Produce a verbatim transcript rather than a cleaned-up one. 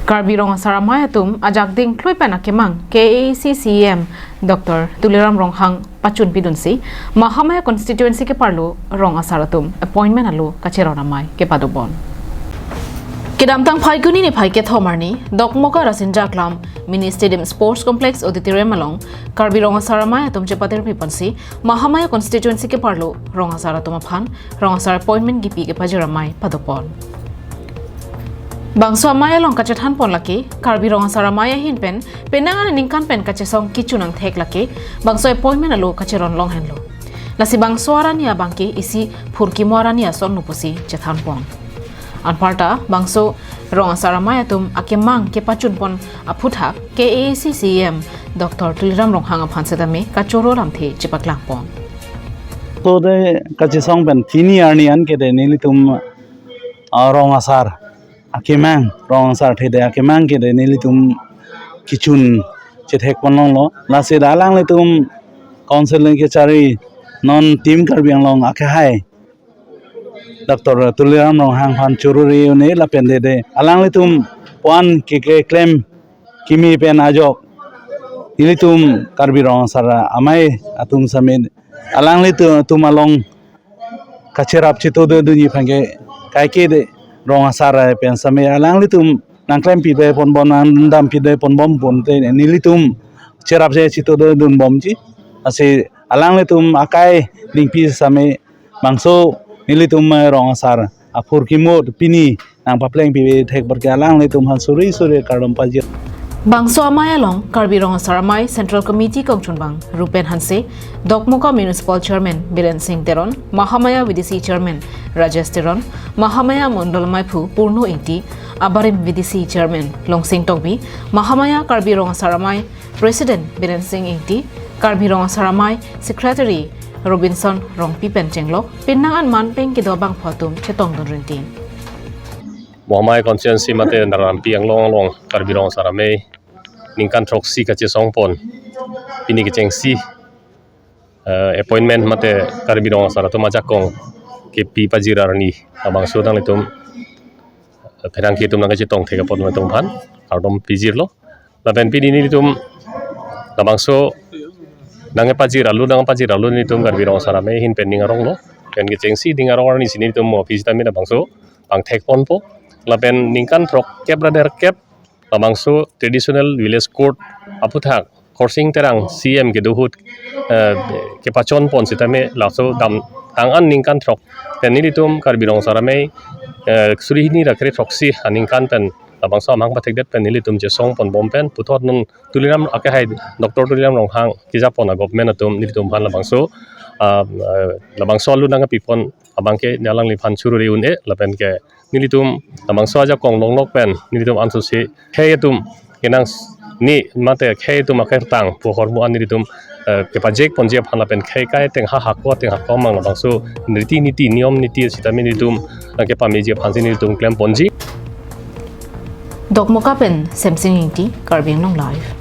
Karbi Rong Asar Amei atum ajak dingklui pen akemang K A A C C E M Doctor Tuliram Ronghang pachun pidunsi Mahamaya constituency keparlo rong asar atum appointment alo kacheron amei kepadopon. Kedamtang Phaikuni niphai kethom arni Dokmoka Rasinja Aklam Mini Stadium Sports Complex Auditorium along Karbi Rong Asar Amei atum chepatir piponsi Mahamaya constituency keparlo rong asar atum aphan rong asar appointment kipi kepajir amei padopon. Bangso amei along kachethanpon lake Karbi Rong Asar Amei ahin pen penang aningkan pen kachesong kichun angthek lake bangso appointment alo kacheron long henlo. Lasi bangso arni abangke isi phurkimo arni asonlo pusi chethanpon. Anparta bangso rong asar amei atum akemang kepachunpon aphuthak K A A C C E M Doctor Tuliram Ronghang aphan setame kachoro lamthe chepaklangpon. To de kachesong pen pini arni an ke de nelitum, ah, rong asar akemang, rong asar athe de akemang ke de nelitum kichun chethekpon longlo. Lasi da alanglitum council kechari non Team Karbi Anglong akehai Doctor Tuliram Ronghang aphan choro-e un-e lapen de de alanglitum puan ke keklem kimi pen ajok nelitum Karbi Rong Asar Amei atum sitame alanglitum along kacherap chitododunji aphan ke kaike de rong asar pen sitame alanglitum nangklem pipe ponbom, nangdam pipe ponbom pon te nelitum cherap che chitododun bomji. Lasi alanglitum akai dingpi sitame bangso nelitum, eh, rong asar aphurkimo pini nangpapleng pipe thek apor ke alanglitum aphan suri suri kardom pajir. Bangso amei along Karbi Rong Asar Amei Central Committee kongchunbang Rupen Hanse, Dokmoka Municipal Chairman Biren Singh Teron, Mahamaya V D C Chairman Rajesh Teron, Mahamaya Mondol Ameiphu Purno Ingti, abarim V D C Chairman Longsing Tokbi, Mahamaya Karbi Rong Asar Amei President Biren Singh Ingti, Karbi Rong Asar Amei Secretary Robinson Rongpi pen chenglok penang an man pen kedo abangphu atum chetongdun rinti. Mahamaya constituency mate Narampi Anglong along Karbi Rong Asar Amei ningkan throksi kachesongpon pini kechengsi, eh, appointment mate Karbi Rong Asar atum ajakong kepi pajir arni labangso nanglitum, eh, pherangke atum nangkachetong thek apot nangtum aphan kardom pajirlo. Lapen pini nelitum labangso nangpajir alo, nangpajir alo nelitum Karbi Rong Asar Amei ahin pen ning aronglo. Pen kechengsi ning arong arnisi nelitum office tame labangso pangthekponpo. Lapen ningkan throkkep ra derkep labangso traditional village court aphuthak Khorsing Terang C M kedo ahut, eh, kepachonpon sitame laso damtang an ningkan throk pen nelitum Karbi Rong Asar Amei, eh, suri hini ra kre throksi aningkan pen labangso amang pathekdet pen nelitum chesongponbom pen puthot non Tuliram akehai Doctor Tuliram Ronghang kejapon a-government atum nelitum aphan labangso, ah, eh, labangso alo nangkepipon abangke alangliphan choro-e un-e lapen ke nelitum labangso ajakong longlok pen nelitum ansose khei atum kenang s-, ni mate khei atum akertang pohor mu an nelitum, eh, kepajekponji aphan lapen khei kai ateng ha hako ateng hako mang labangso riti niti niyom niti sitame nelitum, eh, kepameji aphansi nelitum klemponji. Dokmoka pen Semsing Ingti, Karbi Anglong Live.